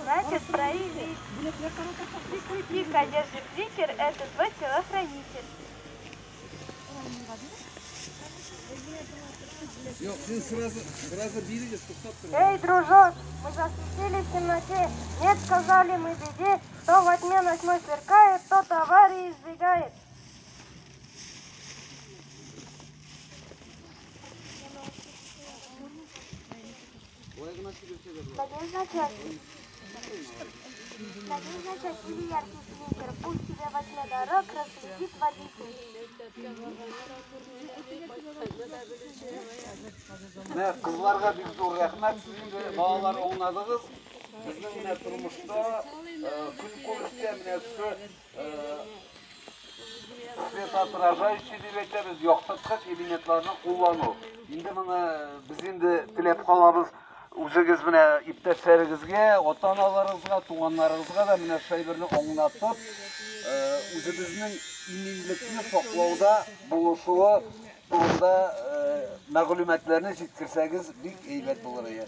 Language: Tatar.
значит проявить. Тихо держи фликер, это твой телохранитель. Юк, син сразу, сразу бирегез, туктап тор. Эй, дружок, мы засветились в темноте. Нет, сказали мы беде, кто во тьме ночной сверкает, тот аварии избегает. Надежно часили яркий фликер, пусть тебе во тьме дорог разглядит водитель. Менә кызларга бик зур рәхмәт. Сез инде балалар аңладыгыз. Безнең менә тормышта, көнкүрештә менә шушы светоотражающий дип әйтәбез, яктырткыч элементларны куллану. Инде моны без инде теләп калабыз. Үзегез менә иптәшләрегезгә, ата-аналарыгызга, туганнарыгызга да менә шул әйберне аңлатып, үзебезнең иминлекне саклауда булышуы турында мәгълүматларны җиткерсәгез, бик әйбәт булыр иде.